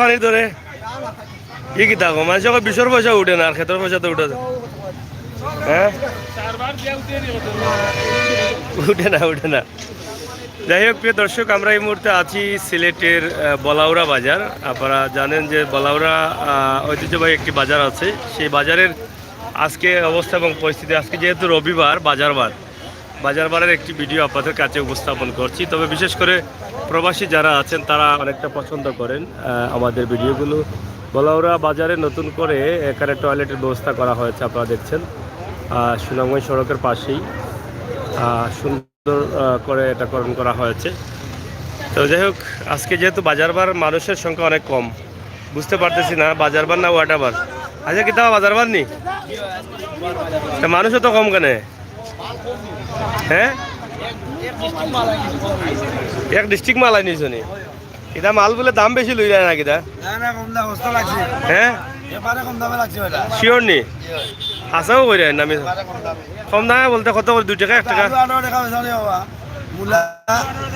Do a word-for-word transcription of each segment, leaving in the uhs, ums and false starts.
পানির দরে? কি কিতা কও? মানুষ এখন বিশর পয়সা উঠে না, আর খেতর পয়সা তো উঠে যায়। হ্যাঁ, উঠে না, উঠে না। যাই হোক, প্রিয় দর্শক, আমরা এই মুহূর্তে আছি সিলেটের আহ, বলাউড়া বাজার। আপনারা জানেন যে বলাউড়া আহ, ঐতিহ্যবাহী একটি বাজার আছে। সেই বাজারের আজকে অবস্থা এবং পরিস্থিতি, আজকে যেহেতু রবিবার, বাজার বার, বাজার বারের একটি ভিডিও আপনাদের কাছে উপস্থাপন করছি। তবে বিশেষ করে প্রবাসী যারা আছেন, তারা অনেকটা পছন্দ করেন আহ, আমাদের ভিডিওগুলো। বলাউড়া বাজারে নতুন করে এখানে টয়লেটের ব্যবস্থা করা হয়েছে, আপনারা দেখছেন। আহ, সুনামগঞ্জ সড়কের পাশেই আহ, সুন্দর আহ, করে এটা করণ করা হয়েছে। তো যাই হোক, আজকে যেহেতু বাজার বার, মানুষের সংখ্যা অনেক কম, বুঝতে পারতেছি না বাজার বার না ওয়াটার বার। আচ্ছা, কিতা বাজার বার নি? তা মানুষও তো কম কেনে? হ্যাঁ, এক ডিস্ট্রিক্ট মালাই নিছো নি? এটা মাল বলে দাম বেশি লইরা না কিতা? না, না, কম দাম, সস্তা লাগছে। হ্যাঁ, এবারে কম দামে লাগছে ওটা। শিওর নি? হাছাউ কইরা না আমি? এবারে কম দামে। কম দামে বলতে কত করি? দুই টাকা, এক টাকা? আলু আঠারো টাকা বেচা রে বাবা। মূলা,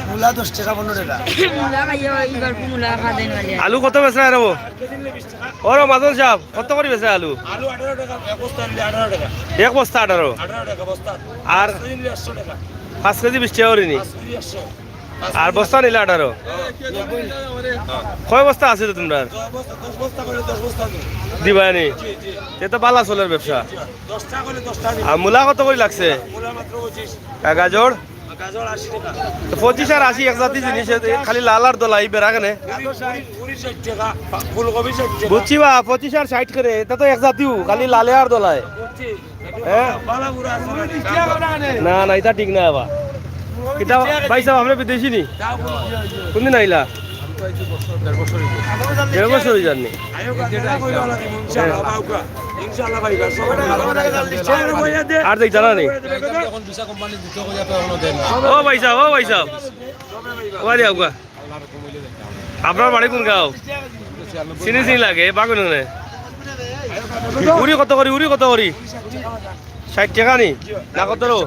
মূলা দশ টাকা, পনেরো টাকা। মূলা খাইয়া, এই গল্প মূলা খাওয়া যায় না। আলু কত বেচরা রে? ওরে মাজন সাহেব, কত করি বেচরা আলু? আলু আঠারো টাকা, এক বস্তা নিলে আঠারো টাকা। এক বস্তা আঠারো? আঠারো টাকা বস্তা। আর পাঁচ কেজি নিলে একশো টাকা। পাঁচ কেজি বিশ টাকা করি নি? পাঁচ কেজি একশো। আর বস্তা নিলে আঠারো? কয় বস্তা আছে তো তোমরার? দশ বস্তা, দশ বস্তা করে দশ বস্তা দিন। দিবায় নি? জি, জি। তে তো বালা চলের ব্যবসা। দশটা করে দশটা দিন। আর মূলা কত করি লাগছে? মূলা মাত্র পঁচিশ। আর গাজর? গাজর আশি টাকা। তো পঁচিশ আর আশি এক জাতি জিনিস, এ খালি লাল আর দলাই বেড়া কেনে? গাজর ষাট, ফুলকপি ষাট টাকা, ফুলকপি ষাট টাকা। বুঝছি বা, পঁচিশ আর ষাট করে, এটা তো এক জাতিও, খালি লালে আর দলায়। বুঝছি। হ্যাঁ? না, না, এটা ঠিক না বাবা। এটা ভাই সাহেব, আমরা বিদেশি নি? কোনদিন আইলা? দেড় বছর হয়ে যাননি। আর দেখি জানা নেই। ও ভাই সাহেব, ও ভাই সাহেব, ও ভাই সাহেব। আপনার বাড়ি কোন গাঁও? চিনি চিনি লাগে, এ বাগুন নে। উরি কত করি, উরি কত করি? ষাট টাকা নি? না কত রো?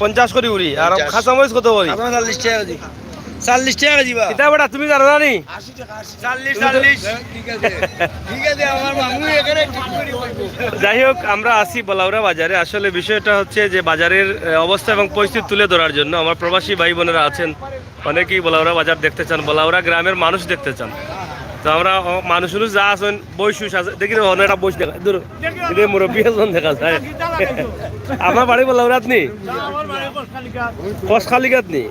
পঞ্চাশ করি উরি। আর কাঁচামরিচ কত করি? চল্লিশ টাকা কেজি। চল্লিশ টাকা কেজি বা? কিতা বেটা, তুমি জানো না নি? চল্লিশ, চল্লিশ। ঠিক আছে, আমার মামু এখানে ঠিক করে বলবো। যাই হোক, আমরা আছি বলাউড়া বাজারে। আসলে বিষয়টা হচ্ছে যে বাজারের, এ, অবস্থা এবং পরিস্থিতি তুলে ধরার জন্য আমার প্রবাসী ভাই বোনেরা আছেন, অনেকেই বলাউড়া বাজার দেখতে চান, বলাউড়া গ্রামের মানুষ দেখতে চান। তো আমরা, ও, মানুষ উনুষ যা আছেন, বয়স উস আছে, দেখি তো, অনেকটা বয়স দেখা, দূর, এদের মুরব্বী একজন দেখা যায়। আপনার বাড়ি বলাউড়াত নি? কষখালিঘাট নি?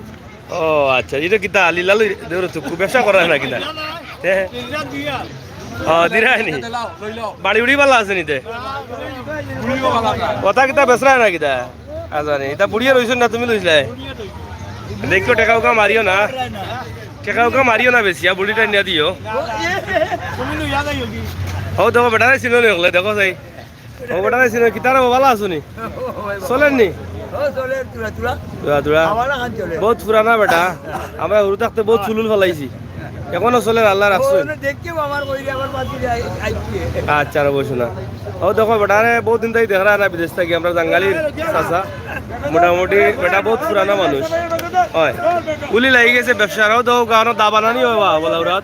ও আচ্ছা, এটা কিতা আলি লালু? দেখো তো, খুব ব্যবসা করা হয় না কিনা? হ্যাঁ। ও, দিরায় নি? বাড়ি উড়ি বালা আছে নিতে? কথা কিতা বেচরা না কিতা? আচ্ছা, নি, এটা বুড়িয়ে রইছেন না, তুমি লইছিলে? দেখো, টেকা উকা মারিও না। টেকা উকা মারিও না বেশি, আর বুড়িটা নিয়ে দিও। ও, দেখো, বেটারে চিনো নি হকলে, দেখো চাই। ও, বেটারে চিনো, কিতারে বালা আছো নি? চলের নি? ও, চলের, তুরা, তুরা। তুরা, তুরা। আমার এখন চলের। বহুত পুরানা বেটা। আমরা হুরু থাকতে বহুত চুলুল ফালাইছি। এখনো চলের, আল্লাহ রাখছে। ও, দেখে আমার কইরে, আমার বাদ দিয়ে আই-, আইছে। আচ্ছা, আর বসো না। ও, দেখো, বেটারে বহুত দিন তাই দেখরা না, বিদেশ থাকি আমরা জাঙ্গালির চাচা। মোটামুটি বেটা বহুত পুরানা মানুষ। হয়। উলি লাগি গেছে ব্যবসার। ও, দেখো, গানো দা বানানি হয় বা, বলাউড়াত।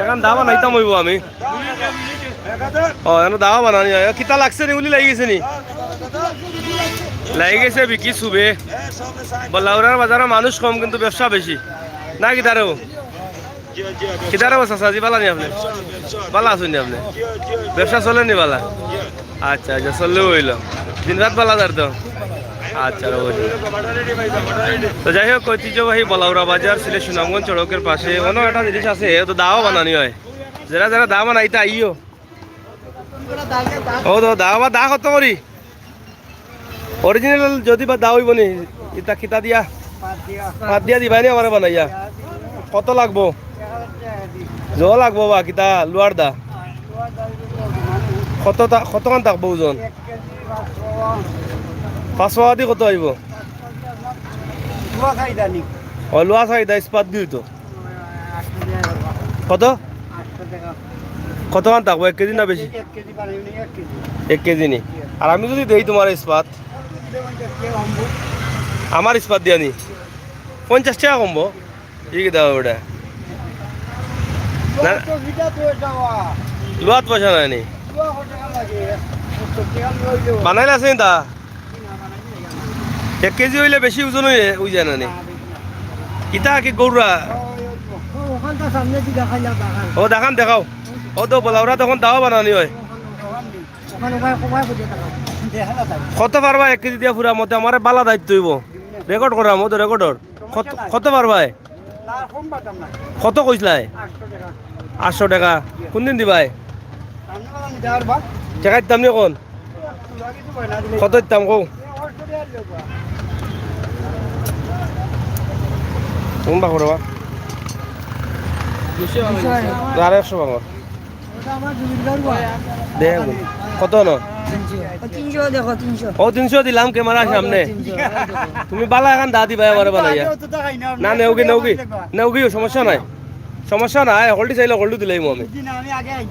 এখন দা বানাইতাম হইব আমি। ও, এনো দাওয়া বানানি হয়। কিতা লাগছে নি? উলি লাগি গেছে নি? লাগি গেছে বিকি সুবে। বলাউড়ার বাজারে মানুষ কম, কিন্তু ব্যবসা বেশি। না কিতারে? কিতারে বা চাচা জি, বালা নি আপনি? বালা আছেন নি আপনি? ব্যবসা চলে নি বালা? আচ্ছা, আচ্ছা, চললেও হইল। দিন রাত বালা যার তো? আচ্ছা, রব। তো যাই হোক, ঐতিহ্যবাহী বলাউড়া বাজার, সিলেট সুনামগঞ্জ সড়কের পাশে অন্য একটা জিনিস আছে, এ তো দাওয়া বানানি হয়। যারা যারা দাওয়া বানাইতে আইও, ও তো দা, আবার দা কত করি? অরিজিনাল যদি বা দা হইব নি, ইতা কিতা দিয়া? পাত দিয়া দিবাই নি আমারে বানাইয়া? কত লাগবো? জল লাগবো বা কিতা? লুয়ার দা। কত তা-, কতখান থাকবো ওজন? পাঁচ পোয়া দি কত হইব? ও, লুয়া চাহিদা ইস্পাত দিও তো। কত? কতখান থাকবো? এক কেজি না বেশি? এক কেজি বানাইবি নি, এক কেজি। এক কেজি নি? আর আমি যদি দেই তোমার ইস্পাত? আমার ইস্পাত দিয়া নি? পঞ্চাশ টাকা কমবো? ই কিতা ওটা? না। লওয়াত পয়সা নাই নি? বানাইলে আছে নি তা? এক কেজি অইলে বেশি ওজন অই, অই যায় না নি? ইতা কি গরুরা? ও, ওখানটা সামনে দিয়ে দেখাই যাও, দেখান। ও, দেখান, দেখাও। ও তো বলা, ওরা তখন দাওয়া বানানি অয়। ওখান, ওখান, ওখান, ওখান, ওখান। কত পারবা এক কেজি দিয়া পুরা মতে? আমারে বালা দায়িত্ব অইবো। রেকর্ড করাম, ও তো রেকর্ডর। কত, কত পারবায়? না, কম পারতাম না। কত কইছলায়? আটশো টাকা। আটশো টাকা। কোন দিন দিবায়? সামনে বেলা নিতে পারবা। টাকা দিতাম নি অখন? তোরা কিছু হয় না দিলে। কত দিতাম কও? এ, আটশো টাকা দিলে বা। কোন বা করবা? দুইশো। আরো একশো ভাঙো। দেখুন, কত হলো? তিনশো। ও, তিনশো দেখো, তিনশো। ও, তিনশো দিলাম ক্যামেরার সামনে। তিনশো। তুমি বালা এখন দা দিবায় আমারে বানাইয়া। না, নেওগি, নেওগি, নেওগি, সমস্যা নাই, সমস্যা নাই, হকলটি চাইলে হকলটি দিলাইমু আমি।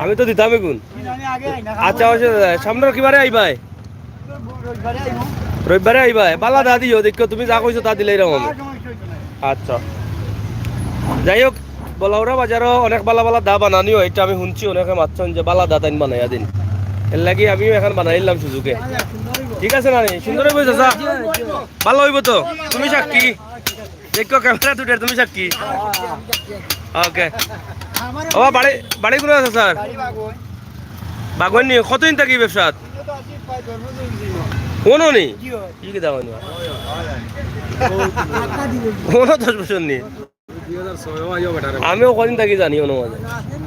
আমি তো দিতামই গুণ। আচ্ছা, অইছে দাদা, সামনে কিবারে আইবায়? রবিবারে আইবায়, বালা দা দিও, দেখো তুমি যা কইছো তা দিলাইরাম আমি। আচ্ছা, যাই হোক, বলাউরা বাজারো অনেক বালা বালা দা বানানি অয়, ইটা আমি হুনছি, অনেকে মাতছইন যে বালা দা তাইন বানাইয়া দিন, এর লাগি আমিও এখন বানাইলাম সুযোগে। ঠিক আছে না নি? সুন্দর অইবো চাচা? বালা অইবো তো? তুমি সাক্ষী। দেখো ক্যামেরা দুটার, তুমি সাক্ষী। ওকে। ও, বাড়ি, বাড়ি কোন আছে স্যার? বাগোয়ানি। কতদিন থাকি ব্যবসাত? কোনো নেই? কি কি দাম অইলো? কোনো দশ বছর নেই। আমিও কদিন থাকি জানি, কোনো মাঝে।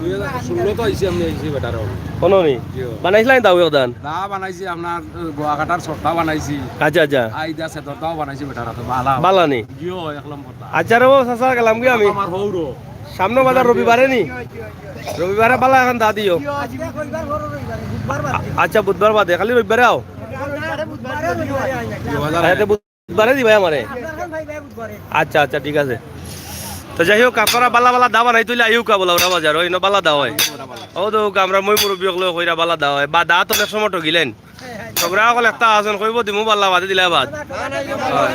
দুই হাজার ষোলো তো আইছি, আমি আইছি বেটার হল। কোনো নেই? জি। বানাইছিলাম দাও দান? না, বানাইছি আপনার, আহ, গোয়াঘাটার সরটা বানাইছি। আচ্ছা, আচ্ছা। আইদা সেদরটাও বানাইছি বেটার হাতে, বালা। বালা নি? জিও, এক নম্বর দা। আচ্ছা রে, ও চাচা, গেলাম কি আমি? আমার হৌরো। সামনে বাজার রবিবারে নি? রবিবারে বালা এখন দা দিও। আচ্ছা, বুধবার বাদে, খালি রবিবারে আও। রবিবারে, বুধবারে, রবিবারে আইনা। আচ্ছা, বুধবারে দিবায় আমারে। আচ্ছা, আচ্ছা, ঠিক আছে। তো যাই হোক, আপনারা বালা বালা দা বানাই তুইলে আইউক্কা বলাউরা বাজার, ওই বালা দা অয়। ও তো আমরা মই মুরব্বি অকলে কইরা বালা দা অয়। বা দা তো অনেক সময় ঠগিলেন। ঝগড়া অকল একটা আছেন, কইবো দিমু বালা বাদে দিলা বাদ। হয়।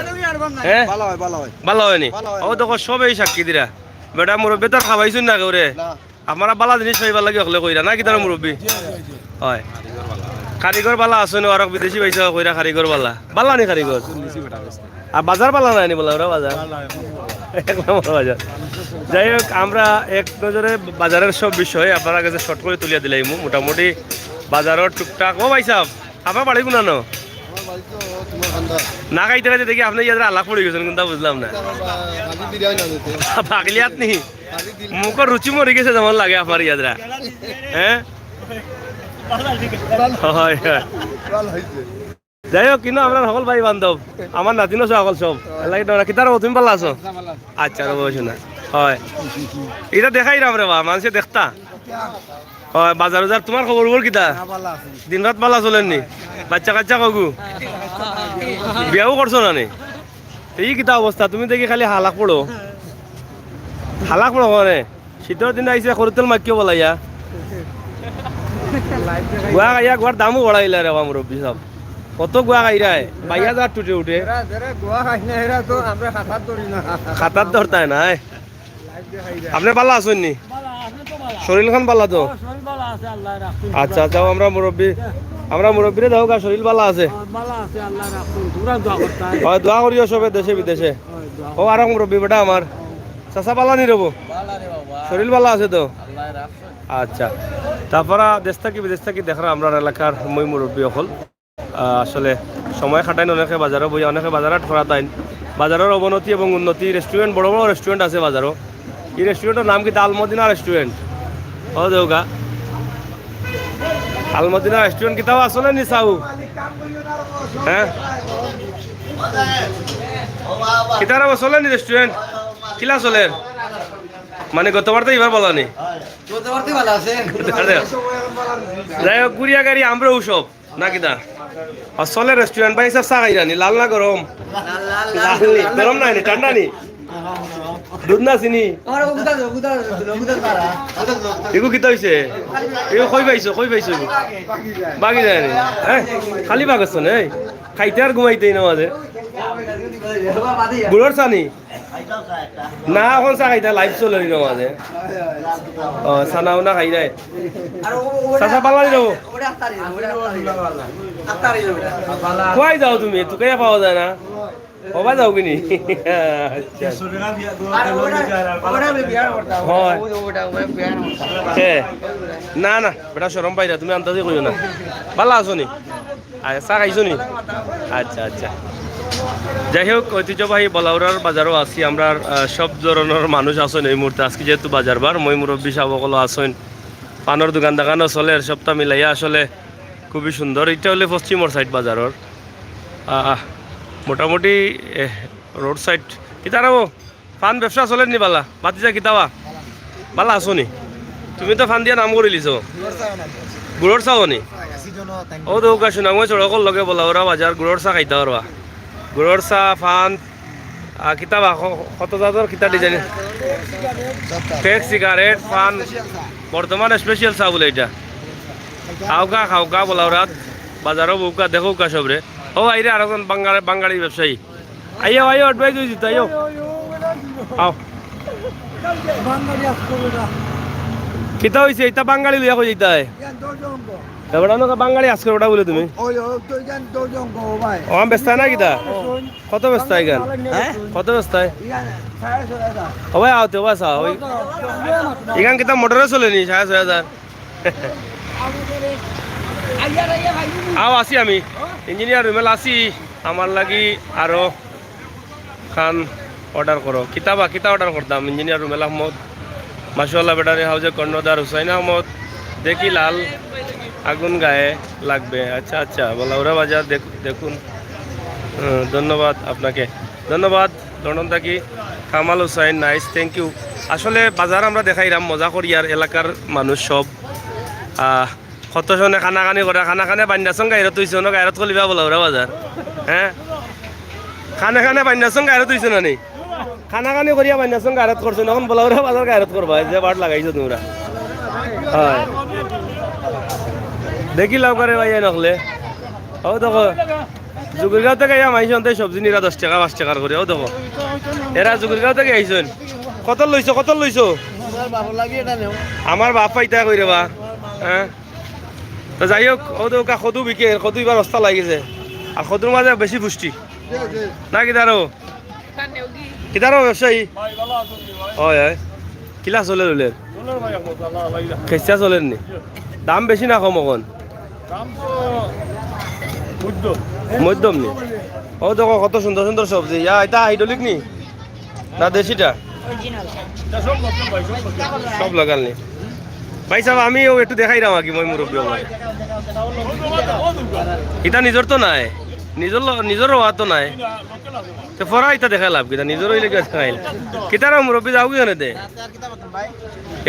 হ্যাঁ? বালা অয়, বালা অয়। বালা অয়নি? বালা অয়। ও দেখো, সবেই সাক্ষী দিরা। বেটা মুরব্বি তো আর খাবাইছইন না কেউরে। না। আপনারা বালা জিনিস পাইবার লাগি অকলে কইরা, না কিতা রে মুরব্বি? জি, জি, জি। হয়। কারিগর বালা আছে না, আর বিদেশি পাইছে কইরা কারিগর বালা। বালা নি কারিগর? আর বাজার বালা নাই নি বলাউরা বাজার? এক নম্বর বাজার। যাই হোক, আমরা এক নজরে বাজারের সব বিষয় আপনারা কাছে শর্ট করে তুলিয়া দিলাইমু। মোটামুটি বাজারর টুকটাক। ও ভাই সাহেব, আপনার বাড়ি কোনানো? আমার বাড়ি তো তোমার কান্দা। না খাইতে খাইতে দেখি আপনি ইয়াদের আলাপ পড়ে গেছেন, কোনটা বুঝলাম না। আমার বা-, বাড়ি বিরিয়ানি না দিতে। বাগলিয়াত নি? বাড়ি দিল। মুখর রুচি মরি গেছে যেমন লাগে আপনার ইয়াদরা। হ্যাঁ? ভালো। হয়, হয়। ভালো হয়েছে। যাই হোক, কিন্তু আমরা সকল ভাই বান্ধব, আমার নাতিনও সকল সব। এর লাগি ডরা, কিতা রে, তুমি বালা আছো? আচ্ছা, রে বাবা, শোনা। হয়। ইটা দেখাইরাম রে বা, মানষে দেখতা। হয়, বাজার উজার, তোমার খবর উবর কিতা? না, বালা আছি। দিন রাত বালা চলের নি? বাচ্চা কাচ্চা কগু? বিয়াও করছো না নি? তে ই কিতা অবস্থা? তুমি দেখি খালি হালাক পড়ো। হালাক পড়ো মানে? শীতর দিন আইছে, খরুতেল মাইকিও বলাইয়া। গুয়া খাইয়া গুয়ার দামও বাড়াইলা রে বা মুরব্বি সাব। কত গুয়া খাইরায়? বাইশ হাজার টুটে উঠে। এরা যারা গুয়া খায় না, এরা তো আমরা খাতার ধরি না। খাতার ধরতায় নাই। আপনি বালা আছইন নি? বালা, আপনি তো বালা। শরীর খান বালা তো? ও, শরীর বালা আছে, আল্লাহ রাখছে। আচ্ছা, আচ্ছা, আমরা মুরব্বি, আমরা মুরব্বিরে দাও গা, শরীর বালা আছে? ও, বালা আছে, আল্লাহ রাখছে। তোমরা দোয়া করতে হয়। হয়, দোয়া করিও সবে দেশে বিদেশে। হয়, দোয়া ও, আরক মুরব্বি বেটা আমার। চাচা বালা নি রে বা? বালা রে বাবা। শরীর বালা আছে তো? আল্লাহ রাখছে। আচ্ছা। তারপরে দেশ থাকি বিদেশ থাকি দেখরা আমরার এলাকার মই মুরব্বি অকল। আহ, আসলে সময় কাটাইন অনেকে বাজারো বইয়া, অনেকে বাজার হাট করা তাইন। বাজারর অবনতি এবং উন্নতি, রেস্টুরেন্ট, বড় বড় রেস্টুরেন্ট আছে বাজারো। ই রেস্টুরেন্টর নাম কিতা? আলমদিনা রেস্টুরেন্ট। ও দেউগা। আলমদিনা রেস্টুরেন্ট কিতাও আসলে নি চাও? হ্যাঁ? কিতার আবার চলে নি রেস্টুরেন্ট? কিলা চলের? মানে গতবার তো এবার বালা নি। গতবার তো বালা আছে। যাই হোক, গুড়িয়া গাড়ি আমরাও সব। না কিতা? আর চলে রেস্টুরেন্ট, ভাই সাহেব, চা খাইরা নি? লাল না গরম? লাল, লাল, লাল। লাল নি, গরম নাই নি, ঠান্ডা নি? দুধ না চিনি? আমার ওগুদা, ওগুদা, ওগুদা তারা। এগু কিতা হইছে? এগু কই পাইছো, কই পাইছো এগু? বাকি যায় নি? হ্যাঁ? খালি বাগছ নি? খাইতে আর ঘুমাইতেই না মাঝে। গুড়র চা নি? না, অখন চা খাইতা, live চলের মাঝে। ও, চানা উনা খাই নাই। চাচা, বালা নি রে? কই যাও তুমি? তুকাইয়া পাওয়া যায় না। হবা যাও কিনি? আচ্ছা। হে। না, না, বেটা শরম পাইরা, তুমি আন্দাজি কইও না। বালা আছো নি? আচ্ছা, চা খাইছো নি? আচ্ছা, আচ্ছা। যাই হোক, ঐতিহ্যবাহী বলাউরার বাজারও আছি আমরা। আহ, সব ধরনর মানুষ আছইন এই মুহূর্তে। আজকে যেহেতু বাজার বার, ময় মুরব্বি সাব অকলও আছইন, পানর দোকান দাকানও চলের, সবটা মিলাইয়া আসলে খুবই সুন্দর। ইটা অইলে পশ্চিমর side বাজারর। আহ, মোটামুটি, এহ, road side। কিতা রে ও? পান ব্যবসা চলের নি বালা? বাতিজা কিতা বা? বালা আছো নি? তুমি তো পান দিয়া নাম করিলিছো। গুড়র চাও নি? ও তো উকা সুনামগঞ্জ সড়কর লগে বলাউরা বাজার, গুড়র চা খাইতা পারবা। গুড়র চা, পান, আহ, কিতা বা, ক-, কত জাতর কিতা design? Fake cigarette, পান, বর্তমানে special চা বুলে ইটা। খাউক্কা, খাউক্কা, বলাউরাত বাজারও বউক্কা, দেখউক্কা সবরে। ও, আইরে আরকজন বাঙালি, বাঙালি ব্যবসায়ী। আইও, আইও, advice অইছে তো, আইও। আও। কিতা অইছে? ইতা বাঙালি লইয়া কই যাইতায়? এবারে না বাঙালি আজকে ওটা বলে তুমি? ও, আমি বেচতায় না কিতা? কত বেচতায় ইখান? হ্যাঁ? কত বেচতায়? ও ভাই, আও তে, ও ভাই, চাও। ইখান কিতা মোটরে চলে নি সাড়ে ছয় হাজার? আও, আছি আমি। ইঞ্জিনিয়ার রুমেল আছি। আমার লাগি আরো খান order করো। কিতা বা, কিতা order করতাম? ইঞ্জিনিয়ার রুমেল আহমদ, মাশাআল্লাহ, ব্যাটারি হাউজে কর্ণধার হুসাইন আহমদ, দেখি লাল আগুন গায়ে লাগবে। আচ্ছা, আচ্ছা, বলাউরা বাজার দেখ-, দেখুন। হুম, ধন্যবাদ আপনাকে। ধন্যবাদ লন্ডন থাকি কামাল হুসাইন, nice, thank you। আসলে বাজার আমরা দেখাইরাম মজা করি, আর এলাকার মানুষ সব, আহ, কত জনে কানাকানি করে, কানাকানি বান্ডা সঙ্গে গায়রত হইছে, অনো গায়রত করলিবা বলাউরা বাজার, হ্যাঁ? কানে কানে বান্ডা সঙ্গে গায়রত হইছে না নি? কানাকানি করিয়া বান্ডা সঙ্গে গায়রত করছে, অখন বলাউরা বাজার গায়রত করবা, যে বাট লাগাইছো তোমরা। হয়। দেখি লাও করে ভাই, এ নকলে। ও দেখো, জুগুরগাঁও থেকে ইয়া মাইছে অন্তে সবজি নিরা দশ টাকা, পাঁচ টাকার করে। ও দেখো, এরা জুগুরগাঁও থেকে আইছইন। কত লইছো, কত লইছো? আমার বাপ পাইতা কই রে বা? হ্যাঁ? তো যাই হোক, ও তো ওকা কদু বিকে, কদু ইবার অবস্থা লাগিছে। আর কদুর মাঝে বেশি পুষ্টি। না কিতারও? কিতারও ব্যবসায়ী? হয়, হয়। কিলা চলে রইলে? খেসা চলের নি? দাম বেশি না কম অখন? মধ্যম নি? ও দেখো কত সুন্দর সুন্দর সবজি। ইয়া, এটা হাইড্রোলিক নি? না দেশিটা? সব লোকাল নি? ভাই সাহেব, আমি ও একটু দেখাইরাম আর কি, মই মুরব্বি আমার। ইটা নিজর তো নাই, নিজর ল-, নিজর হওয়া তো নাই। তো ফরা ইটা দেখাই লাভ কিতা? নিজর হইলে কিতা দেখাইল? কিতারা মুরব্বি যাও কি জানে দে?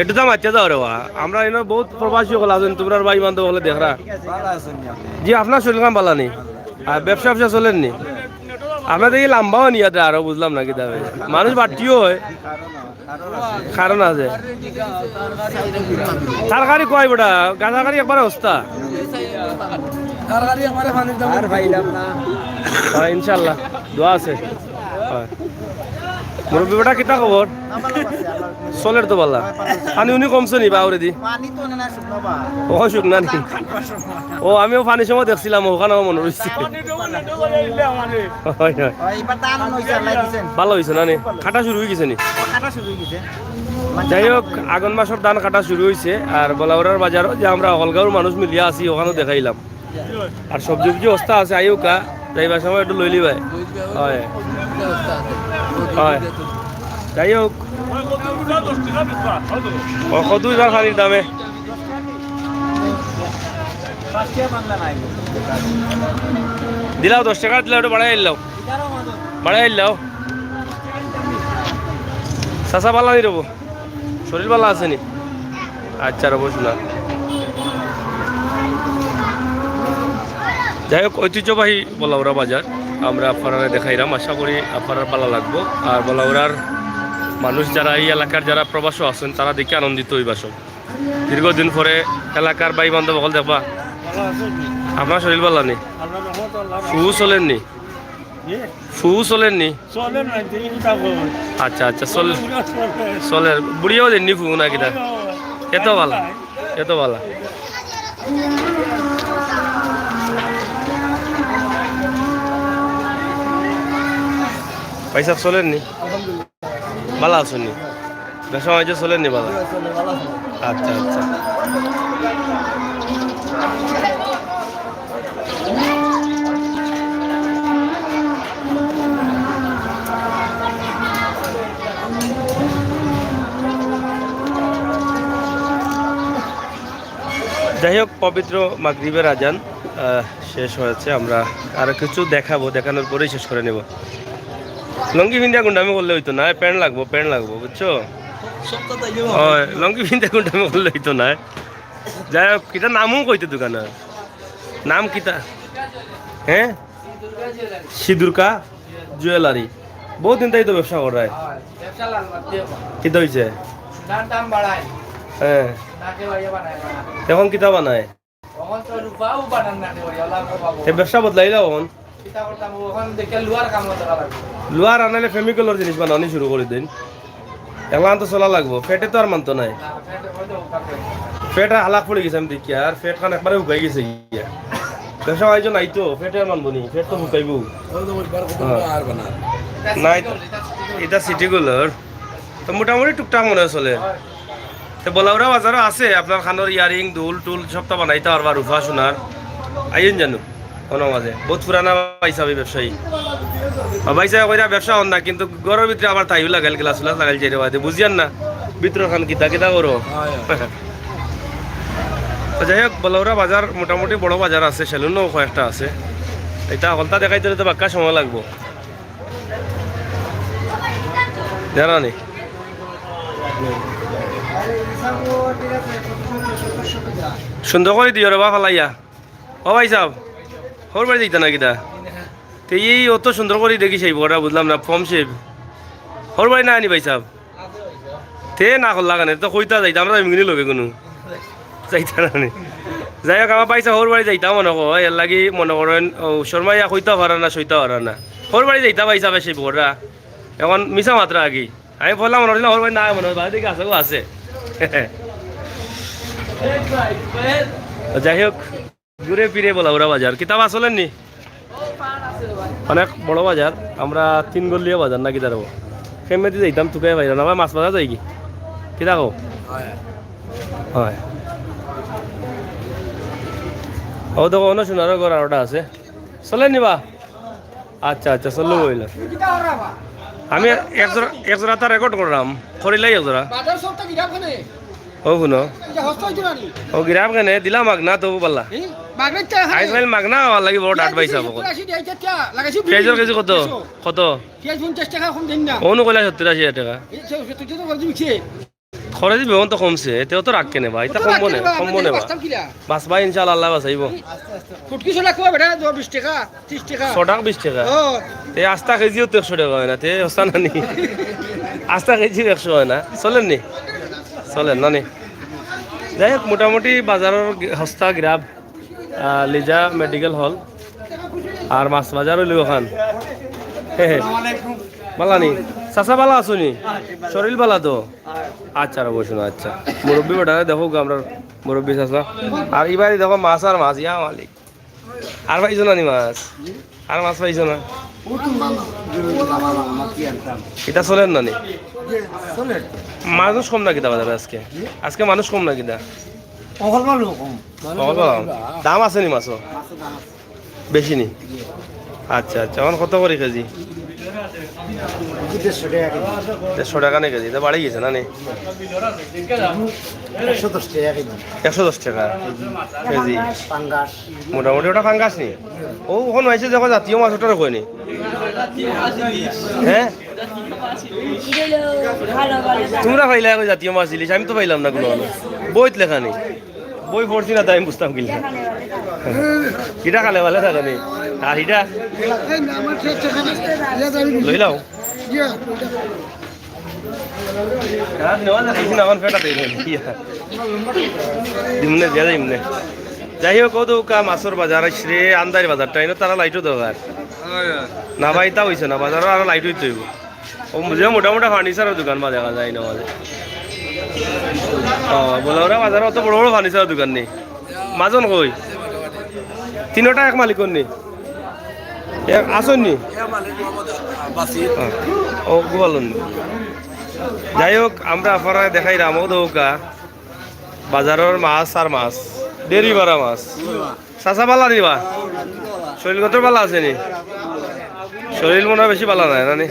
একটু দাম আচ্ছা যাও রে বা। আমরা এনে বহুত প্রবাসী হকল আছেন, তোমরা ভাই বান্ধব হকলে দেখরা। জি, আপনার শরীর খান বালা নি? আর ব্যবসা ব্যবসা চলের নি? আপনাদের এই লম্বাও নি, আর আরো বুঝলাম না কিতা। মানুষ বাড়তিও হয়, কারণ আছে। তরকারি কয় বেটা, গাঁদা কারি একবারে অবস্থা। আর পাইলাম না। হ্যাঁ, ইনশাল্লাহ, দোয়া আছে। হ্যাঁ। মুরব্বি বেটা, কিতা খবর? চলের তো বালা। পানি উনি কমছে নি বা ওরে দি? পানি তো না, শুকনো বা। ও, শুকনা নি? ও, আমিও পানির সময় দেখছিলাম, ওখানে আমার মনে রইছে। হয়, হয়। ভালা হইছে না নি? কাটা শুরু হয়ে গেছে নি? যাই হোক, আগন মাসর ধান কাটা শুরু হইছে, আর বলাউরার বাজারও যে আমরা হকলগাঁওর মানুষ মিলিয়া আছি, ওখানেও দেখাইলাম। আর সবজি উবজি অস্তা আছে, আইও কা, যাইবার সময় একটু লইলি ভাই। হয়। হয়। যাই হোক। ও, কত ইবার পানির দামে? দিলাও দশ টাকা দিলাও, একটু বাড়াই আইলাও। বাড়াই আইলাও। চাচা বালা নি রবো? শরীর বালা আছে নি? আচ্ছা, রবো শোনা। যাই হোক, ঐতিহ্যবাহী বলাউরা বাজার আমরা আপনারারে দেখাইলাম। আশা করি আপনারার বালা লাগবো। আর বলাউরার মানুষ যারা, এই এলাকার যারা প্রবাসী আছেন, তারা দেখে আনন্দিত হইবা সব। দীর্ঘদিন পরে এলাকার ভাই বান্ধব হকল দেখবা। আপনার শরীর বালা নি? শু চলের নি? ফু চলের নি? চলের না, এই কথা বল। আচ্ছা, আচ্ছা, চল-, বুড়া চলের। চলের। বুড়িও দেননি ফু না কিতা? এত বালা, এত বালা। ভাইসাব চলের নি? আলহামদুলিল্লাহ। বালা আছইন নি? ব্যবসা বাণিজ্য চলের নি বালা? চলের, বালা চলের। আচ্ছা, আচ্ছা। যাই হোক, পবিত্র মাগরিবের আজান, আহ, শেষ হয়েছে। আমরা আরো কিছু দেখাবো, দেখানোর পরেই শেষ করে নেব। লুঙ্গি পিন্দিয়া গুন্ডামি করলে অইতো নায়, প্যান্ট লাগবো, প্যান্ট লাগবো, বুঝছো? অয়, লুঙ্গি পিন্দিয়া গুন্ডামি করলে অইতো নায়। যাই হোক, কিতা নামও কইতে দোকানর? নাম কিতা? হ্যাঁ? সিঁদুরকা জুয়েলারি। বহুত দিন তাই তো ব্যবসা করায়। কিতা অইছে? হ্যাঁ। এখন কিতা বানায়? তে ব্যবসা বদলাইলা অখন? লোহার আনাইলে ফেমিকলর জিনিস বানানি শুরু করি দেইন। এগুলান তো চলা লাগবো, ফেটে তো আর মানতো নায়। ফেট হালাক পড়ি গেছে আমি দেখিয়া, আর ফেট খান একবারে হুকাই গেছে গিয়া। ব্যবসা বাণিজ্য নাই তো, ফেটে আর মানবো নি, ফেট তো হুকাইবো। হ্যাঁ। নাই, ইটা সিটিকলর। তো মোটামুটি টুকটাক মনে হয় চলে। তো বলাউরা বাজারও আছে আপনার কানর ইয়ারিং, দুল টুল সবতা বানাইতা পারবা, রুফা সোনার। আইন জানো, কোনো মাঝে বহুত পুরানা ভাইসাব এই ব্যবসায়ী। আর ভাইসাব কইরা ব্যবসা অর না, কিন্তু ঘরর ভিতরে আবার তাইও লাগাইল, গ্লাস উলাস লাগাইল, যেটা বাদে বুঝিয়ার না ভিতরর খান কিতা কিতা করো। তো যাই হোক, বলাউরা বাজার মোটামুটি বড় বাজার আছে, সেলুনও কয়েকটা আছে। ইটা হকলতা দেখাইতে হলে তো বাক্কা সময় লাগবো। জানা নি? সুন্দর করি দিও রে বা ফালাইয়া। ও ভাইসাব, হউর বাড়ি যাইতা না কিতা? তে এই অত সুন্দর করি দেখি সেই বড়া, বুঝলাম না, ফর্ম শেপ। হউর বাড়ি না আনি ভাইসাব? তে না করলা কেনে? তো কইতা যাইতা, আমরা এমনি লগে কোনো যাইতা না নি। যাই হোক, আমার ভাইসাব হউর বাড়ি যাইতা মনে কয়, এর লাগি মনে করেন, ও, শর্মাইয়া কইতা পারা না, সইতা পারা না। হউর বাড়ি যাইতা ভাইসাব, সেই বড়া। এখন মিছা মাতরা আগে। আমি বললাম, মনে হইল, হউর বাড়ি না, মনে হয়, বাড়ি দিকে আছে, ও আছে। যাই হোক, ঘুরে ফিরে বলাউরা বাজার। কিতা বা চলের নি? অনেক বড় বাজার, আমরা তিন গল্লিয়া বাজার নাকি দাঁড়াবো। ফেমেদি যাইতাম, তুকাই পাইলাম না, ভাই, মাছ বাজার যাই কি? কিতা কও? হয়। ও দেখো, অন্য সোনারও ঘর আরোটা আছে। চলের নি বা? আচ্ছা, আচ্ছা, চললো বইল। আমি এক জোড়া, এক জোড়া তার রেকর্ড করলাম, করিলাই এক জোড়া। ও শুনো, ও গিরাফ কেনে দিলাম মাগনা, তবু পাল্লা। আইজ মাইল মাগনা, আমার লাগি বড় ডাট পাইছা বকল। পিঁয়াজর কেজি কত? কত? অনু কইলা সত্তর আশি হাজার টাকা। খরচ বেতন তো কমছে, এতেও তো রাগ কেনে বা, ইতা কমবো নে, কমবো নে বা। বাঁচবা ইনশাআল্লাহ, আল্লাহ বাঁচাইবো। ফুটকি ছটা কো বেটা, বিশ টাকা, ত্রিশ টাকা। ছটা বিশ টাকা? ও। তে আস্তা কেজিও তো একশো টাকা হয় না, তে হস্তা না নি? আস্তা কেজিও একশো হয় না, চলের নি? চলের না নি? যাই হোক, মোটামুটি বাজারর গি-, হস্তা গিরাফ, আহ, লিজা মেডিকেল হল, আর মাছ বাজার অইলো ওখান। বালা নি? চাচা বালা আছো নি? শরীর বালা তো? আচ্ছা, আর বসো না, আচ্ছা। মুরব্বি বেটা, দেখো গো, আমরা মুরব্বি চাচা। আর ইবারে দেখো মাছ আর মাছ, ইয়া মালিক। আর পাইছো না নি মাছ? আর মাছ পাইছো না? ইতা চলের না নি? মানুষ কম না কিতা বাজারে আজকে? আজকে মানুষ কম না কিতা? দাম আছে নি মাছও? বেশি নি? আচ্ছা, আচ্ছা, এখন কত করি কেজি? দেড়শো টাকা নি কেজি? তা বাড়ি গেছে না নি? একশো দশ টাকা কেজি। একশো দশ টাকা কেজি। মোটামুটি ওটা পাঙ্গাস নি? ও, ওখানে হয়েছে যখন জাতীয় মাছ, ওটারও কয়নি। হ্যাঁ? তোমরা পাইলা ওই জাতীয় মাছ ইলিশ, আমি তো পাইলাম না কোনো। বইত লেখা নেই। বই পড়ছি না, তাই আমি বুঝতাম কিলা। ইটা খালে ভালে থাকে নি। আর ইটা লইলাও। আর নেওয়া যাচ্ছে না, আমার পেটা দেই না। দিমনে, দিয়া দিমনে। যাই হোক, ও তো কা মাছর বাজার আইস রে, আন্দাইর বাজারটা, এনে তারা লাইটও দরকার। না ভাই, ইতা অইছে না, বাজারো আরো লাইট অইতে অইবো। ও, যে মোটা মোটা ফার্নিচারর দোকান বা দেখা যায় না মাঝে। ও, বলাউরা বাজারো অত বড় বড় ফার্নিচারর দোকান নি? মাজন কই? তিনোটা এক মালিকর নি? এক আছইন নি? ও, গোপালন নি? যাই হোক, আমরা আপনারারে দেখাইরাম, অউ দেখউক্কা, বাজারর মাছ আর মাছ, ডেরি ভরা মাছ। চাচা, বালা নি বা? শরীর কত বালা আছে নি? শরীর মনে অয় বেশি বালা নায়, না নি?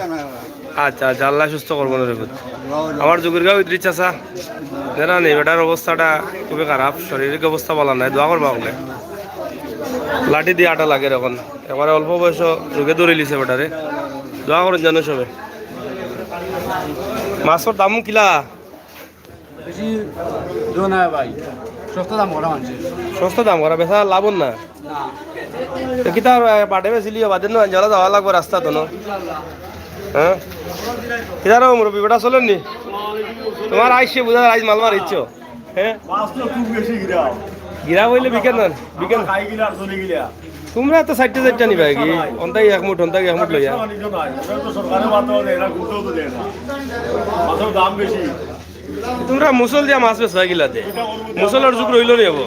আচ্ছা, আচ্ছা, আল্লায় সুস্থ করবো না রে পুত। আমার জুগুরগাঁও ইদ্রিস চাচা, জানা নি, বেটার অবস্থাটা খুবই খারাপ, শারীরিক অবস্থা বালা নায়, দোয়া করবা অকলে। লাঠি দি আটা লাগের অখন, একবারে অল্প বয়সো রোগে ধরিলিছে বেটারে, দোয়া করইন যেন সবে। মাছর দাম কিলা? বেশি দো না ভাই, সস্তা দাম করা মানষে। সস্তা দাম করা, বেচা লাভ অর না। না। তো কিতা, আহ, বাটে বেচিলিও, বাদে নু আঞ্জালা যাওয়া লাগবো রাস্তা তো, না? হ্যাঁ? কিতা রে মুরব্বি, বেটা চলের নি? তোমার আইসে বুঝা, আইজ মাল মারিচ্ছ। হ্যাঁ? মাছ তো খুব বেশি গিরা। গিরা অইলে বিকেন না, বিকেন। খাই গিলা আর চলে গিলা। তোমরা তো চাইরটা চাইরটা নিবা কি? অন্তাই এক মুঠ, অন্তাই এক মুঠ লইয়া। বাণিজ্য নাই, ওটা তো সরকারে মাত্র দেয় না, ঘুরতেও তো দেয় না। মাছের দাম বেশি। তোমরা মুসল দিয়া মাছ বেচবা কিলাতে? মুসলর যুগ রইল নি অবো?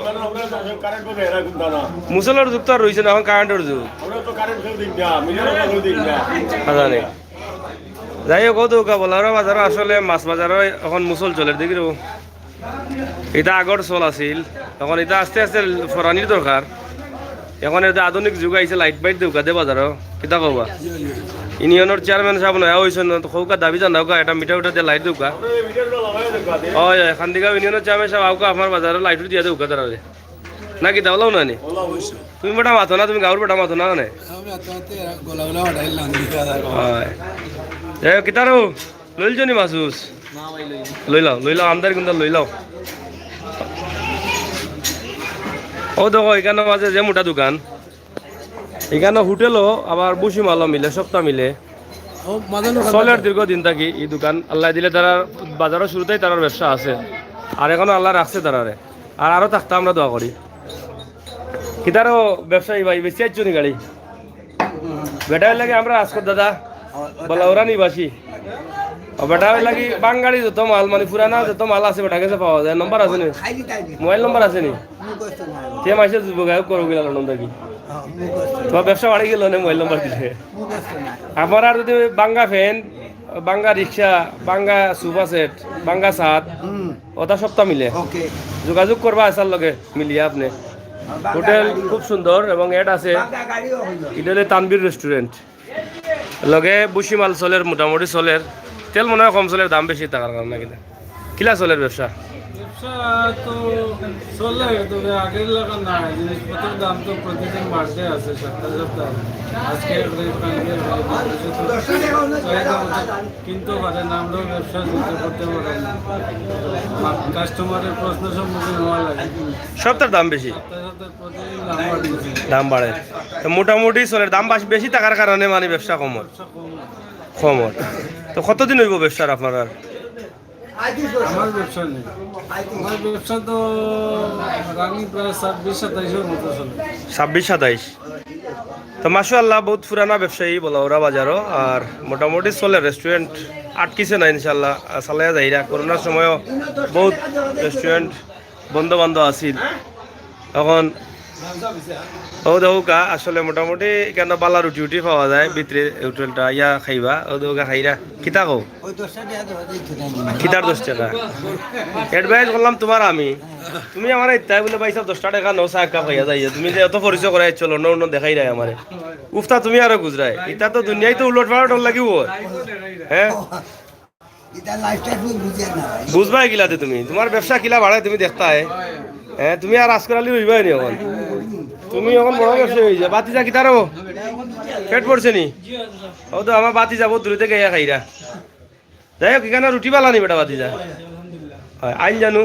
মুসলর যুগ তো আর রইছে না, অখন কারেন্টর যুগ। আচ্ছা নি। যাই হোক, অউ দেখউক্কা, বলাউরা বাজারো আসলে মাছ বাজারো অখন মুসল চলের, দেখি রে। ইটা আগর চল আছিল, অখন ইটা আস্তে আস্তে ফরানির দরকার। অখন ইটা আধুনিক যুগ আইছে, লাইট বাইট দেউক্কা দে বাজারো, কিতা কবা? ইউনিয়নর চেয়ারম্যান সাব নয়া অইছইন, কউক্কা দাবি জানাউক্কা, একটা মিটার উঠার দিয়া লাইট দেউক্কা। অয়, অয়, খান্দিগাঁও ইউনিয়নর চেয়ারম্যান সাব আউক্কা, আমার বাজারো লাইট দিয়া দেউক্কা তারারে। না কিতা, অলাও না নি? তুমি বেটা মাতো না, তুমি গাঁওর বেটা মাতো না, মানে? আমি আতে আতে এরা গোলা গোলা হটাইল না, দিকে আর অয়। যাই হোক, কিতা রে? লইলছো নি মাছ উছ? না ভাই, লই না। লইলাও, লইলাও, আমদার কিন্তু লইলাও। অউ দেখো, ইকানো আছে যে মোটা দোকান, ইকানো হোটেলও আবার ভুসিমালও মিলে, সবতা মিলে। ও, মাঝে নৌকা চলের দীর্ঘদিন থাকি ই দোকান। আল্লায় দিলে তারার বাজারর শুরুতেই তারার ব্যবসা আছে, আর অখনো আল্লায় রাখছে তারারে, আর আরো থাকতা আমরা দোয়া করি। কিতা রে ব্যবসায়ী ভাই, বেশি আইছো নি গাড়ি? বেটা অইলা কি আমরার আজকর দাদা, বলাউরা নিবাসী। ও বেটা অইলা কি বাঙালি যত মাল, মানে পুরানা যত মাল আছে বেটার গেছে পাওয়া যায়। নম্বর আছে নি? মোবাইল নম্বর আছে নি? তে মাইসে যুব গায়ক করো গিলা লন্ডন থাকি। তোমার ব্যবসা বাড়ি গেল না মোবাইল নম্বর দিলে। আপনারা যদি বাঙ্গা ফ্যান, বাঙ্গা রিক্সা, বাঙ্গা সোফা সেট, বাঙ্গা ছাদ, ওটা সবতা মিলে। যোগাযোগ করবা আসার লগে মিলিয়া আপনি। হোটেল খুব সুন্দর এবং অ্যাড আছে। ইটা অইলে তানভীর রেস্টুরেন্ট। লগে ভুসিমাল চলের, মোটামুটি চলের। তেল মনে অয় কম চলের, দাম বেশি থাকার কারণে কিনা। কিলা চলের ব্যবসা? ব্যবসা তো চলে, তবে আগের লাখান নাই। জিনিসপত্রর দাম তো প্রতিদিন বাড়তে আছে, সপ্তাহে সপ্তাহে। আজকে এক রেট, কালকে এক রেট, মানুষে তো চাহিদা মতো কিনতে পারে না, আমরাও ব্যবসা করতে পারি না। কাস্টমারের প্রশ্ন সম্মুখীন হওয়া লাগে। সবতার দাম বেশি। সপ্তাহে সপ্তাহে প্রতিদিন দাম বাড়তেছে। দাম বাড়ে। তো মোটামুটি চলের দাম বাস-, বেশি থাকার কারণে মানে ব্যবসা কম অর। কম অর। তো কতদিন অইবো ব্যবসার আপনারার? আমার ব্যবসা নেই। আমার ব্যবসা তো রানিং প্রায় ছাব্বিশ সাতাইশর মতো চলে। ছাব্বিশ সাতাইশ। তো মাশাআল্লাহ, বহুত পুরানা ব্যবসায়ী বলাউরা বাজারো, আর মোটামুটি চলে রেস্টুরেন্ট, আটকিছে না ইনশাআল্লাহ, চালাইয়া যাইরা। করোনার সময়ও বহুত রেস্টুরেন্ট বন্ধ বান্ধ আছিল। অখন অউ দেখউক্কা, আসলে মোটামুটি ইকানো বালা রুটি উটি পাওয়া যায় ভিতরে, হোটেলটা ইয়া খাইবা, অউ দেখউক্কা খাইরা। কিতা কও? ওই দশ টাকা দিয়া দেওয়া যায়, কিতা নিব? কিতার দশ টাকা? অ্যাডভাইস করলাম তোমার আমি। তুমি আমারে ইত্তায় বুলে, "ভাই সাব, দশ টাকা নেও, চা এক কাপ খাইয়া যাইয়া।" তুমি যে অত পরিচয় করাই চলো, অন্য অন্য দেখাইরায় আমারে। উফতা তুমি আরো গুজরায়। ইতা তো দুনিয়াই তো উলট পালট অর লাগিবো। হ্যাঁ? ইতা লাইফটা তুমি বুঝে না। বুঝবায় কিলাতে তুমি? তোমার ব্যবসা কিলা বাড়ে তুমি দেখতায়। হ্যাঁ, তুমি আর আজকাল আলী রইবায় নি অখন। তুমি অখন বড় ব্যবসায়ী অই যাও। বাতিজা কিতা রে? পেট ভরছে নি? অউ তো আমার বাতিজা বহুত দূরে থাকি আইয়া খাইরা। যাই হোক, ইকানো রুটি বালা নি বেটা বাতিজা? অয়, আইন জানু,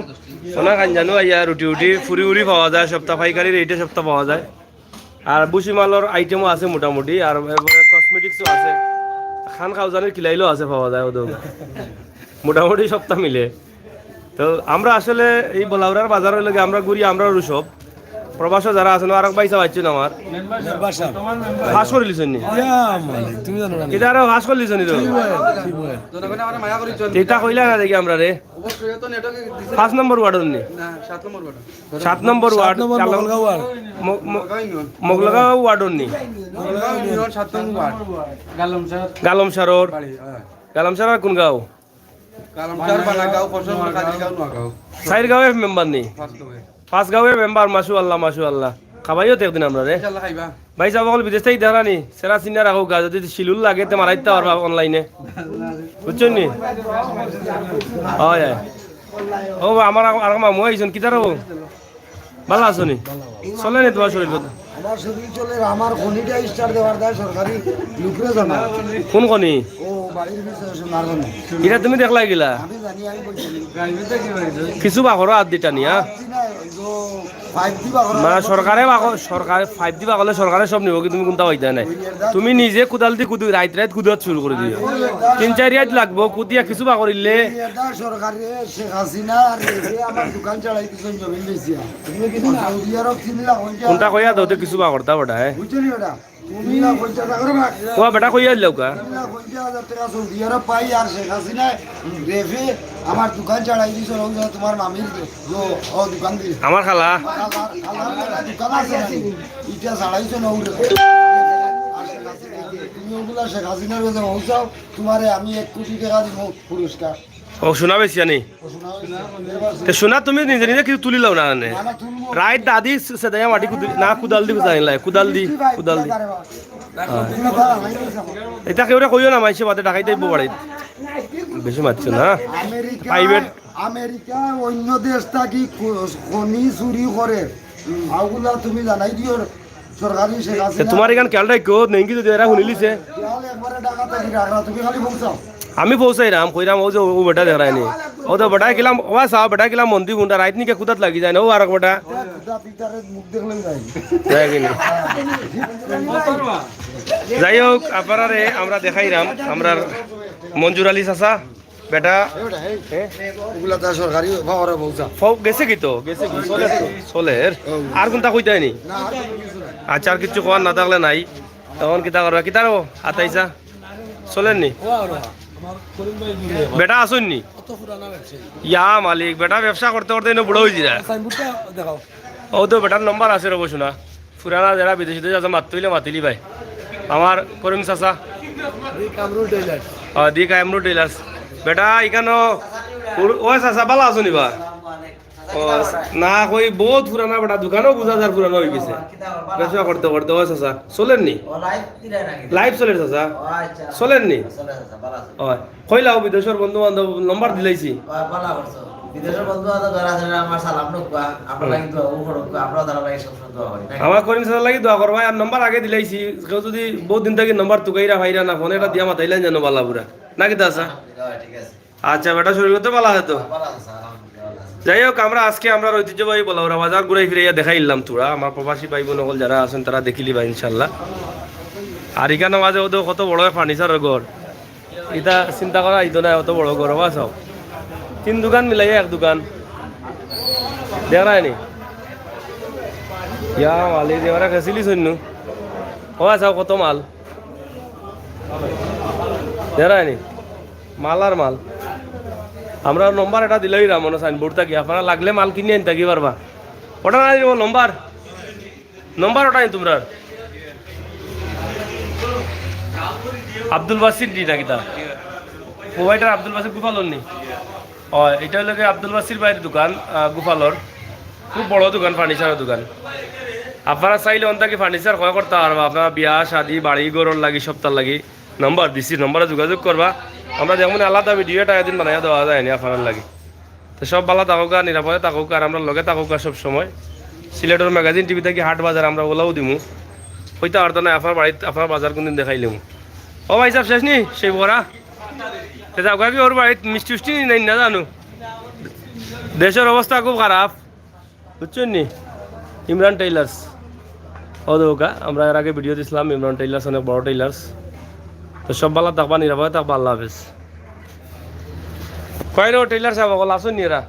সোনা খান জানু, আইয়া রুটি উটি, ফুরি উরি পাওয়া যায়, সবতা পাইকারি রেটে সবতা পাওয়া যায়। আর ভুসিমালর আইটেমও আছে মোটামুটি, আর এরপরে কসমেটিক্সও আছে, খান খাওজানির কিলাইলও আছে, পাওয়া যায় অউ দেখো। মোটামুটি সবতা মিলে। তো আমরা আসলে এই বলাউরার বাজারর লগে আমরা ঘুরি, আমরারও সব। প্রবাসী যারা আছইন, আরক ভাইসাব আছইন আমার। Member sub. পাস করিলিছইন নি? ইয়া মালিক, তুমি জানো না নি? ইতা আরো পাস করিলিছইন নি তো? কি বয়, কি বয়? ইতা কইলা না দেখি আমরারে। পাঁচ নম্বর ওয়ার্ডর নি? না, সাত নম্বর ওয়ার্ড। সাত নম্বর ওয়ার্ড, সাত নম্বর চার নম্বর মোগলগাঁও ওয়ার্ড। ম-, ম-, মোগলগাঁও ওয়ার্ডর নি? মোগলগাঁও ইউনিয়ন, সাত নম্বর ওয়ার্ড। গালমসারর। বাড়ি, হ্যাঁ। গালমসারর কোন গাঁও? গালমসার, বানাগাঁও, ফসলপুর, কাজিরগাঁও, নোয়াগাঁও। চাইর গাঁওর মেম্বার নি? পাঁচ গাঁওর। পাঁচ গাঁওর মেম্বার, মাশাআল্লাহ, মাশাআল্লাহ। খাবাইও তো একদিন আমরারে। ইনশাআল্লাহ খাইবা। ভাইসাব অকল বিদেশ থাকি দেখরা নি, চেহারা চিনিয়া রাখউক্কা, যদি শিলুল লাগে তে মারাইতা পারবা অনলাইনে। বুঝছইন নি? অয়, অয়। ও বা, আমার আ-, আরক মামু আইছইন, কিতা রে? ভালা আছো নি? চলে নি তুমার শরীর? আমার শরীর চলে, আমার খনিটা স্টার্ট দেওয়ার দায় সরকারি লোকরে জানা। কোন খনি? ও, বাড়ির ভিতরে সোনার খনি। ইটা তুমি দেখলায় কিলা? আমি জানি, আমি বলছি। কিছু বাকরো আত দি টানিয়া। মানে সরকারে বাকর, সরকারে পাইপ দি বাকরলে সরকারে সব নিবো, কিন্তু তুমি কুন্তা পাইতায় নায়। তুমি নিজে কুদাল দি কুদু, রাইত রাইত কুদাত শুরু করি দিও। তিন চাইর রাইত লাগবো, কুদিয়া কিছু বাকরিলে। এটা সরকারে শেখ হাসিনা আর এসে আমার দোকান চালাই দিছইন জমিন বেচিয়া। তুমি কিন্তু সৌদি আরব তিন লাখ পঞ্চাশ কুন্তা কইয়া দেও তে কিছু বাকরতা বেটা, হে? বুঝছো নি বেটা? ও বেটা কইয়া দিলাউক্কা। তিন লাখ পঞ্চাশ হাজার টাকা সৌদি আরব পাই আর শেখ হাসিনায় রেফে আমার দোকান ছাড়াই দিছে, ওই যে তোমার মামির দো-, ও দোকান দিয়ে। আমার খালা। খালা, খালার একটা দোকান আছে না? ইটা ছাড়াইছো না ওরে। আর শেখ হাসিনা, তুমি ওগুলা শেখ হাসিনার কাছে পৌঁছাও, তোমারে আমি এক কোটি টাকা দিব পুরস্কার। ও, সোনা বেচিয়া নি? তে সোনা তুমি নিজে নিজে কিছু তুলিলাও না, নে? রাইত দাদি সে দেয়া মাটি কুদি-, না, কুদাল দি কুদাল নিলাই, কুদাল দি, কুদাল দি। হ্যাঁ। ইতা কেউরে কইও না, মাইনষে বাদে ডাকাইত আইবো বাড়িত। বেশি মাতছো না। America, private. আমেরিকা অন্য দেশ থাকি খনি চুরি করে, ওগুলা তুমি জানাই দিও। সরকারি শেখ হাসিনা। তোমার ইখান খেয়াল রাখিও, নেংগি যদি এরা হুনিলিছে। খেয়াল একবারে ঢাকা থাকি রাখরা, তুমি খালি পৌঁছাও। আমি পৌঁছাইরাম, কইরাম, ও যে ও বেটা দেখরায় নি। ও তো বেটায় কিলাম, ও চাও, বেটায় কিলাম মন্দি গুন্ডা, রাইত নিকে কুদাত লাগি যায় না, ও আরক বেটা। কুদা পিটারে মুখ দেখলেই যায়। যায় কি না? যাই হোক, আপনারারে আমরা দেখাইরাম, আমরার মঞ্জুর আলী চাচা, বেটা, এ? ওগুলা তো সরকারি পাওয়ারে পৌঁছা। ফৌ-, গেছে কি তো? গেছে কি? চলের তো? চলের। আর কুন্তা কইতায় নি? না, আর কোনো কিছু নাই। আচ্ছা, আর কিচ্ছু কওয়ার না থাকলে নাই। তখন কিতা করবা? কিতা রো? আতাইছা? চলের নি? বেটা আছইন নি? ইয়া মালিক, বেটা ব্যবসা করতে করতে ইনো বুড়া অইযিরা। ও তো বেটার নম্বর আছে রবো, শুনা। পুরানা যেরা বিদেশি দেশ আছে, মাততে অইলে মাতিলি ভাই। আমার করিম চাচা। দি কামরুল টেইলার্স। অ, দি কামরুল টেইলার্স। বেটা, ইখানো, ও চাচা, ভালা আছো নি বা? ও, না, কই, বউত পুরানা বেটা, দোকানও বুঝা যার পুরানা অইগেছে। ব্যবসা করতে করতে, ও চাচা, চলের নি? লাইভ চলের চাচা? চলের নি? অয়। কইলাও বিদেশর বন্ধু বান্ধব নম্বর দিলাইছি। বিদেশর বন্ধু বান্ধব যারা আছে, আমার সালাম রক্ষা, আমরা কিন্তু ও রক্ষা, আমরা তারা ভাই সব সময় দোয়া করি, নাকি? আমার করিম চাচার লাগি দোয়া করবা, আর নম্বর আগে দিলাইছি। কেউ যদি বউত দিন থাকি নম্বর তুকাইরা পাইরা না, ফোনে এটা দিয়া মাতাইলেন যেন বালা বুড়া। নাকি দাসা? ঠিক আছে। আচ্ছা, বেটা শরীর তো ভালা আছে তো? যাই হোক, আমরা আজকে আমরার ঐতিহ্যবাহী বলাউরা বাজার ঘুরাই ফিরাইয়া দেখাইলাম থুড়া। আমার প্রবাসী ভাই বোন অকল যারা আছইন, তারা দেখিলিবা ইনশাল্লাহ। আর ইখানো মাঝে ওদের কত বড় ফার্নিচারর ঘর। ইতা চিন্তা করা অইতো নায়, অত বড় ঘর, বাবা সব। তিন দোকান মিলাইয়া এক দোকান। দেখরায় নি? ইয়া মালিক, এবারে খেছিলি সৈন্য। ও আচ্ছা, কত মাল। দেখরায় নি? মাল আর মাল। আমরা নম্বর এটা দিলাইরাম, মনো সাইনবোর্ড থাকি। আপনারা লাগলে মাল কিনি আনতা কি পারবা। ওটা না দিব নম্বর। নম্বর ওটাই তোমরার। আব্দুল বাসির দি না কিতা? প্রোভাইডার আব্দুল বাসির গুফালর নি? ও, এটা অইলো গিয়া আব্দুল বাসির ভাইর দোকান, আহ, গুফালর। খুব বড় দোকান, ফার্নিচারর দোকান। আপনারা চাইলে অন থাকি ফার্নিচার ক্রয় করতা পারবা, আপনারা বিয়া, শাদি, বাড়ি, ঘরর লাগি, সবতার লাগি। নম্বর দিছি, নম্বরে যোগাযোগ করবা। আমরা যেমন আলাদা ভিডিও এটা একদিন বানাইয়া দেওয়া যায় নি আপনারার লাগি। তো সব ভালা থাকউক্কা, নিরাপদে থাকউক্কা, আর আমরার লগে থাকউক্কা সব সময়। সিলেটর ম্যাগাজিন টিভি থাকি হাট বাজার আমরা ওলাও দিমু। কইতা পারতা নায়, আপনার বাড়িত, আপনার বাজার কোনদিন দেখাইলিমু। ও ভাইসাব, শেষ নি? সেই বড়া? তে যাউক্কা কি ওর বাড়িত মিষ্টি উষ্টি নি নাই না জানো? দেশর অবস্থা খুব খারাপ। বুঝছইন নি? ইমরান টেইলার্স। ও দেখউক্কা, আমরা এর আগে ভিডিও দিছিলাম, ইমরান টেইলার্স অনেক বড় টেইলার্স। তো সব ভালা থাকবা, নিরাপদে থাকবা, আল্লাহ হাফেজ। কই রে টেইলার সাব, অকল আছইন নি এরা?